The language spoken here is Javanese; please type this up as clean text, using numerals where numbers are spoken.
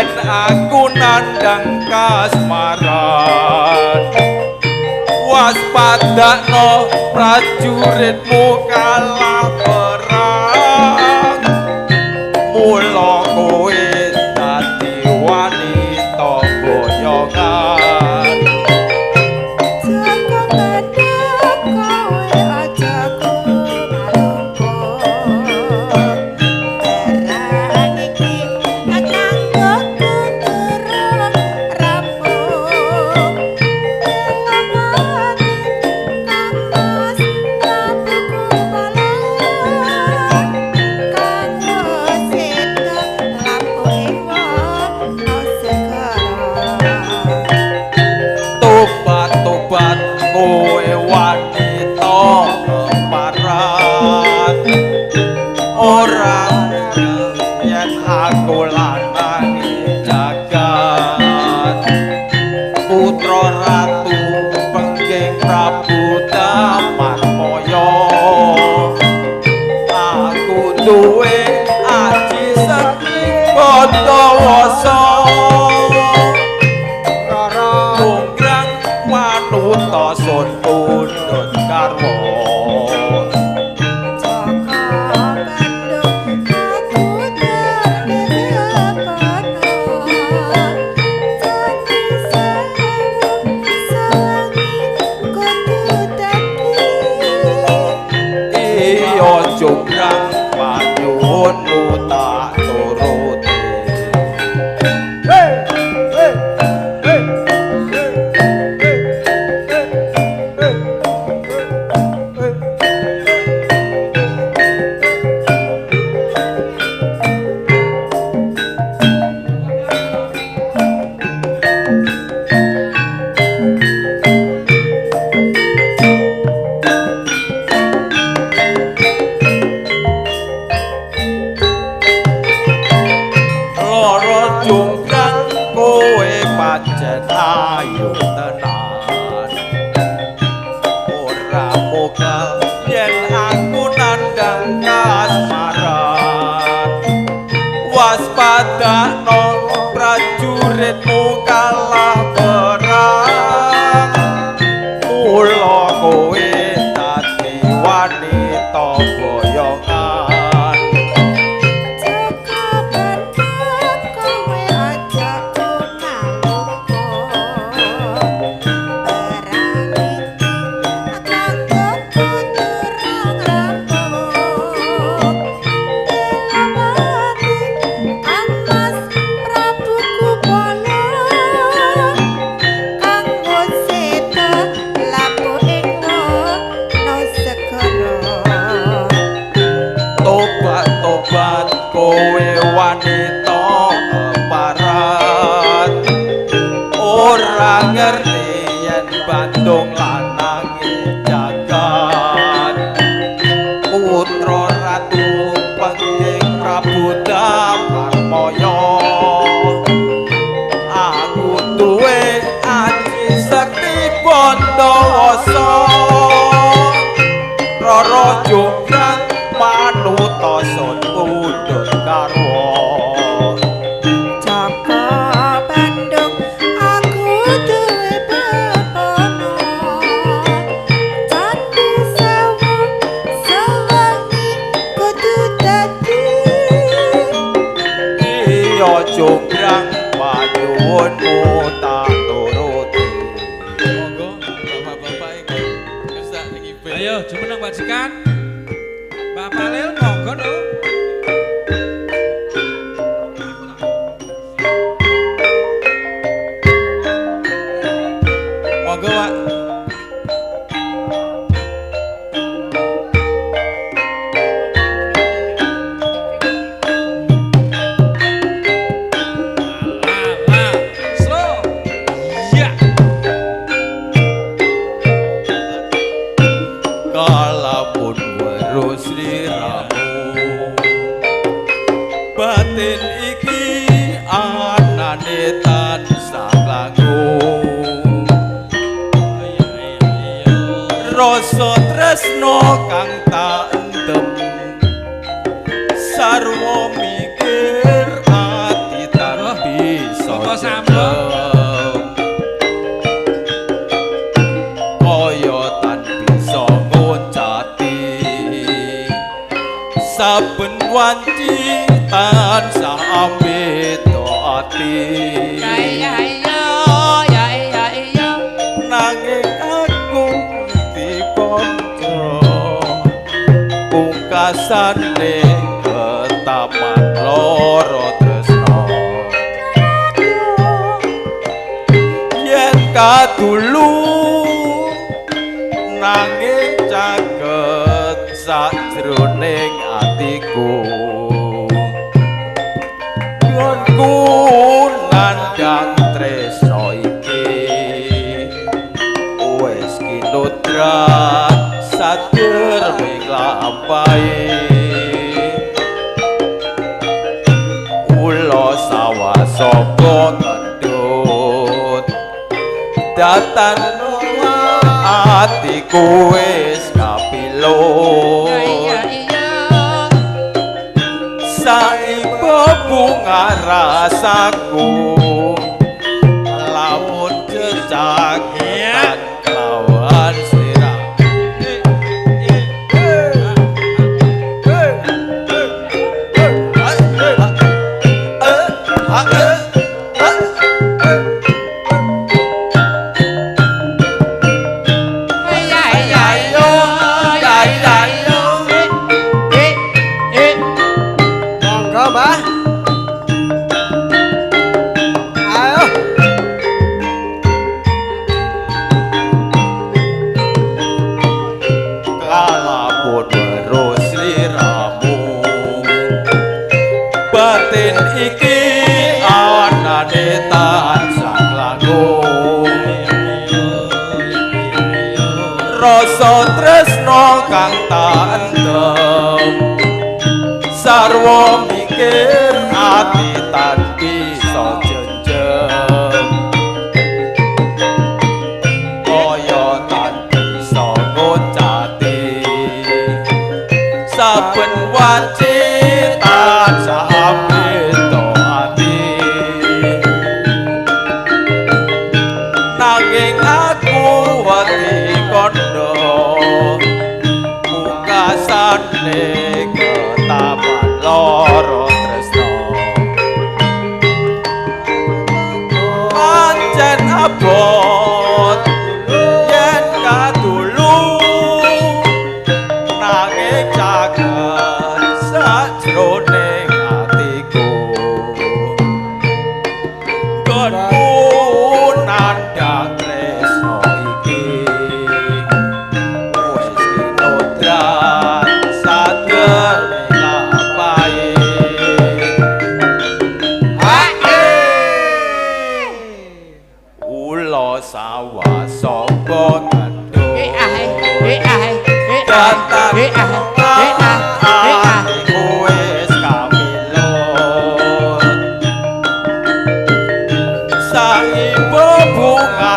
yen aku nandhang kasmaran. Waspadakno prajuritmu kalah perang, mula kowe dadi wanita boyongan. Jaka Bandung kowe aja kumalungku, perang iki kanggo durung rampung. Elapati Kang Mas Prabuku Bala, kanggo seda lapu ing wana segara. Tobat-tobat kowe wanita keparat, ora yen aku lanang jagat. Putra ratu pengging Prabu Damarmaya, aku duwe aji sekti Bandawasa. Rara Jonggrang manuta sun pundhut karwa. Jaka Bandung aku terbebekono, candi sewu sewengi kudu dadi. Iya jonggrang panyuwunmu tak turuti. Hey, hey, hey, hey, hey, hey, hey, hey. Lara jonggrang kowe pancen ayu tenan, ora moga yen aku nandhang kasmaran. Waspadakno prajuritmu kalah perang, mula kowe dadi wanita boyongan. Jaka Bandung kowe aja kumalungku, perang iki kanggo durung rampung. Elapati Kang Mas Prabuku Bala, kanggo seda lapu ing wana segara. Tobat-tobat kowe wanita keparat, ora ngerti yen Bandung lanang jagat. Putra ratu pengging Prabu Damarmaya, aku duwe aji sekti Bandawasa. Rara jonggrang manuta sun pundhut karwa. Jaka Bandung aku duwe bebekono, candi sewu sewengi kudu dadi. Iya jonggrang panyuwunmu tak turuti. Monggo bapak-bapak ingkang kersa niki. Ayo jumeneng Pak Jikan. Pak Palil monggo no. Monggo Pak. La slow. Ya. Kalapun weruh sliramu, batin iki anane tansah langung. Rasa tresno kang tak endem, sarwa mikir ati tan wanci tansah ambeta ati. Ya iya ya iya iya. Nanging aku dikonco pungkasane ketaman loro tresno. Yen kadulu nanging caket sajroning atiku, nggonku nandhang tresno iki wis kinodrat saderming lampahe. Ula sawah saka ngendut datan atiku wis kapilut. Ya iya. Saiba bunga rasaku lamun jejagetan kelawan sirah. Ya iya ya iya iya. Eh eh. Monggo, Mbah. Ayo. Kalapun weruh sliramu batin iki anane tansah langung. Rasa tresno kang tak endem sarwa mikir ati tan bisa jenjem. Kaya tan bisa ngocati saben wanci tansah beda ati. Nanging aku wedi kandha pungkasane ketaman loro tresno. Pancen abot yen kadulu nanging caket sajroning atiku. Nggonku nandhang tresno iki wis kinodrat sager lampahe. Ula sawah saka kendhut Eh ah eh ah eh ah datan eh ah eh ah eh ah. atiku wis kamilut. Saiba bunga